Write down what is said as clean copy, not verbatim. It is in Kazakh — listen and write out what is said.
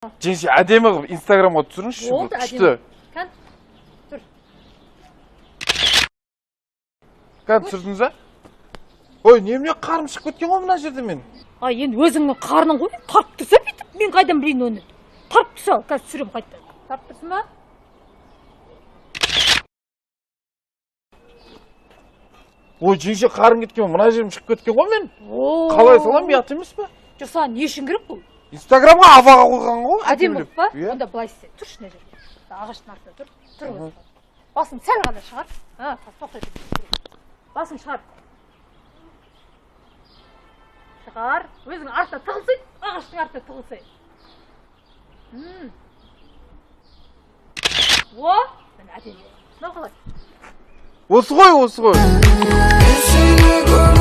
Жеңше, әдемі қылып Инстаграмға түсіріңізші. Бұл Болды, күшті. Әдемі. Кән, тұр. Кәдімгі түсірдіңіз ба? Ой, немене, қарным шығып кеткен ғой мына жерде мен. А, енді өзіңнің қарның ғой, тартып тұрса бүйтіп, мен қайдан білейін оны? Тартып тұрса, қазір түсіремін қайтадан. Тартып тұрсың ба? Ой, жеңше, қарным кеткен ғой, мына жерім шығып кеткен ғой мен. О. Қалай саламын, ұят емес пе? Жоқ, саған не үшін керек бұл? Инстаграмға, аваға қойған ғой. Әдемі Әдемілеп. қылып па? Иә. Онда былай істе. Тұршы мына жерге. Ағаштың артында тұр. Тұр осы. Басың сәл ғана шығар. А, тоқтай тұр. Басың шығар. Шығар. Өзің артына тығылсай, ағаштың артына тығылсай. О, міне, әдемі. Мынау қалай? Осы ғой, осы ғой. Мен сені.